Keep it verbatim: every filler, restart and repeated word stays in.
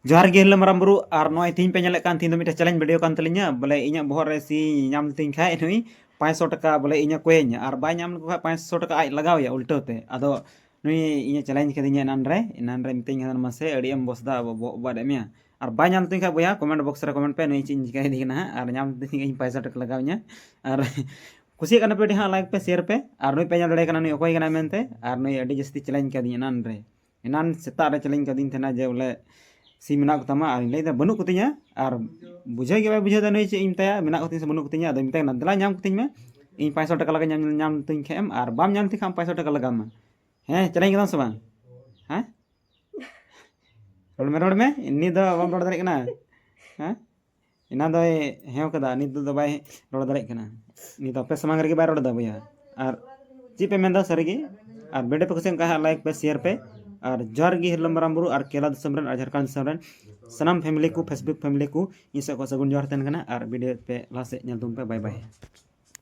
ᱡᱚᱦᱟᱨ ᱜᱮ ᱦᱤᱨᱞᱟᱹ ᱢᱟᱨᱟᱝ ᱵᱩᱨᱩ᱾ ᱟᱨ ᱱᱚᱜᱼᱚᱭ ᱛᱤᱦᱤᱧ ᱯᱮ ᱧᱮᱞᱮᱫ ᱠᱟᱱ, ᱛᱤᱦᱤᱧ ᱫᱚ ᱢᱤᱫᱴᱮᱱ ᱪᱮᱞᱮᱧᱡᱽ ᱵᱷᱤᱰᱤᱭᱳ ᱠᱟᱱ ᱛᱟᱹᱞᱤᱧᱟ᱾ ᱵᱚᱞᱮ, ᱤᱧᱟᱹᱜ ᱵᱚᱦᱚᱜ ᱨᱮ ᱥᱤ ᱧᱟᱢ ᱞᱤᱛᱤᱧ ᱠᱷᱟᱡ ᱱᱩᱭ ᱯᱟᱸᱪᱥᱚ ᱴᱟᱠᱟ ᱵᱚᱞᱮ ᱤᱧᱮ ᱠᱚᱭᱮᱧᱟ, ᱟᱨ ᱵᱟᱭ ᱧᱟᱢ ᱞᱮᱠᱚ ᱠᱷᱟᱡ ᱯᱟᱸᱪᱥᱚ ᱴᱟᱠᱟ ᱟᱡ ᱞᱟᱜᱟᱣᱮᱭᱟ ᱩᱞᱴᱟᱹᱣ ᱛᱮ᱾ ᱟᱫᱚ ᱱᱩᱭ ᱤᱧᱮ ᱪᱮᱞᱮᱧᱡᱽ ᱠᱟᱫᱤᱧᱟ ᱮᱱᱟᱱ ᱨᱮ, ᱮᱱᱟᱱ ᱨᱮ ᱢᱤᱛᱟᱹᱧ ᱠᱟᱱᱟ, "ᱢᱟᱥᱮ ᱟᱹᱰᱤ ᱮᱢ ᱵᱚᱥᱫᱟ, ᱵᱚᱦᱚᱜ ᱵᱟᱫ ᱮᱫ ᱢᱮᱭᱟ?" ᱟᱨ ᱵᱟᱭ ᱧᱟᱢ ᱞᱤᱛᱤᱧ ᱠᱷᱟᱡ ᱵᱚᱭᱦᱟ, ᱠᱚᱢᱮᱱᱴ ᱵᱚᱠᱥ ᱨᱮ ᱠᱚᱢᱮᱱᱴ ᱯᱮ, ᱱᱩᱭ ᱪᱮᱫ ᱤᱧ ᱪᱤᱠᱟᱹᱭᱮᱫᱤ ᱠᱟᱱᱟ ᱦᱟᱸᱜ᱾ ᱟᱨ ᱧᱟᱢ ᱞᱤᱛᱤᱧ ᱠᱷᱟᱡ ᱤᱧ ᱯᱟᱸᱪᱥᱚ ᱴᱟᱠᱟ ᱞᱟᱜᱟᱣᱤᱧᱟ᱾ ᱟᱨ ᱠᱩᱥᱤᱭᱟᱜ ᱠᱟᱱᱟ ᱯᱮ ᱟᱹᱰᱤ ᱦᱟᱸᱜ, ᱞᱟᱭᱤᱠ ᱯᱮ, ᱥᱮᱭᱟᱨ ᱯᱮ᱾ ᱟᱨ ᱱᱩᱭ ᱯᱮ ᱧᱮᱞ ᱫᱟᱲᱮᱭᱟᱭ ᱠᱟᱱᱟ ᱱᱩᱭ ᱚᱠᱚᱭ ᱠᱟᱱᱟᱭ ᱢᱮᱱᱛᱮ᱾ ᱟᱨ ᱱᱩᱭ ᱟᱹᱰᱤ ᱡᱟᱹᱥᱛᱤ ᱪᱮᱞᱮᱧᱡᱽ ᱠᱟᱫᱤᱧᱟ ᱮᱱᱟᱱ ᱨᱮ᱾ ᱮᱱᱟᱱ ᱥᱮᱛᱟᱜ ᱨᱮ ᱪᱮᱞᱮᱧᱡᱽ ᱠᱟᱫᱤᱧ ᱛᱟᱦᱮᱱᱟ ᱡᱮ ᱵᱚᱞᱮ ᱥᱤ ᱢᱮᱱᱟᱜ ᱠᱚᱛᱟᱢᱟ, ᱟᱨ ᱤᱧ ᱞᱟᱹᱭᱫᱟ ᱵᱟᱹᱱᱩᱜ ᱠᱚᱛᱤᱧᱟ᱾ ᱟᱨ ᱵᱩᱡᱷᱟᱹᱣ ᱜᱮ ᱵᱟᱭ ᱵᱩᱡᱷᱟᱹᱣ ᱫᱟ ᱱᱩᱭ ᱪᱮᱫ ᱤᱧ ᱢᱮᱛᱟᱭᱟ, ᱢᱮᱱᱟᱜ ᱠᱚᱛᱤᱧᱟ ᱥᱮ ᱵᱟᱹᱱᱩᱜ ᱠᱚᱛᱤᱧᱟ᱾ ᱟᱫᱚᱧ ᱢᱮᱛᱟᱭ ᱠᱟᱱᱟ, "ᱫᱮᱞᱟ ᱧᱟᱢ ᱠᱚᱛᱤᱧ ᱢᱮ, ᱤᱧ ᱯᱟᱸᱪᱥᱚ ᱴᱟᱠᱟ ᱞᱟᱜᱟᱣ ᱧᱟᱢ, ᱧᱟᱢ ᱞᱤᱛᱤᱧ ᱠᱷᱟᱡ ᱮᱢ, ᱟᱨ ᱵᱟᱢ ᱧᱟᱢ ᱞᱤᱛᱤᱧ ᱠᱷᱟᱡ ᱟᱢ ᱯᱟᱸᱪᱥᱚ ᱴᱟᱠᱟ ᱞᱟᱜᱟᱣ ᱢᱮ᱾" ᱦᱮᱸ, ᱪᱮᱞᱮᱧᱡᱽ ᱠᱟᱫᱟᱢ ᱥᱮ ᱵᱟᱝ? ᱦᱮᱸ, ᱨᱚᱲ ᱢᱮ, ᱨᱚᱲ ᱢᱮ, ᱱᱤᱛ ᱫᱚ ᱵᱟᱢ ᱨᱚᱲ ᱫᱟᱲᱮᱭᱟᱜ ᱠᱟᱱᱟ᱾ ᱦᱮᱸ, ᱮᱱᱟᱱ ᱫᱚᱭ ᱦᱮᱸ ᱠᱟᱫᱟ, ᱱᱤᱛ ᱫᱚ ᱵᱟᱭ ᱨᱚᱲ ᱫᱟᱲᱮᱭᱟᱜ ᱠᱟᱱᱟ᱾ ᱱᱤᱛ ᱫᱚ ᱟᱯᱮ ᱥᱟᱢᱟᱝ ᱨᱮᱜᱮ ᱵᱟᱭ ᱨᱚᱲ ᱮᱫᱟ ᱵᱚᱭᱦᱟ᱾ ᱟᱨ ᱪᱮᱫ ᱯᱮ ᱢᱮᱱᱫᱟ ᱥᱟᱹᱨᱤᱜᱮ? ᱟᱨ ᱵᱷᱤᱰᱤᱭᱳ ᱯᱮ ᱠᱩᱥᱤᱭᱟᱜ ᱠᱷᱟᱱ ᱞᱟᱭᱤᱠ ᱯᱮ, ᱥᱮᱭᱟᱨ ᱯᱮ᱾ ᱟᱨ ᱡᱚᱦᱟᱨ ᱜᱮ ᱦᱤᱨᱞᱟᱹ ᱢᱟᱨᱟᱝ ᱵᱩᱨᱩ ᱟᱨ ᱠᱮᱨᱟᱞᱟ ᱫᱤᱥᱚᱢ ᱨᱮᱱ ᱟᱨ ᱡᱷᱟᱲᱠᱷᱚᱸᱰ ᱫᱤᱥᱚᱢ ᱨᱮᱱ ᱥᱟᱱᱟᱢ ᱯᱷᱮᱢᱤᱞᱤ ᱠᱚ, ᱯᱷᱮᱥᱵᱩᱠ ᱯᱷᱮᱢᱤᱞᱤ ᱠᱚ, ᱤᱧ ᱥᱮᱫ ᱠᱷᱚᱱ ᱥᱟᱹᱜᱩᱱ ᱡᱚᱦᱟᱨ ᱛᱟᱦᱮᱱ ᱠᱟᱱᱟ᱾ ᱟᱨ ᱵᱷᱤᱰᱤᱭᱳ ᱯᱮ ᱞᱟᱦᱟ ᱥᱮᱫ ᱧᱮᱞ ᱛᱟᱵᱚᱱ ᱯᱮ᱾ ᱵᱟᱭ ᱵᱟᱭ᱾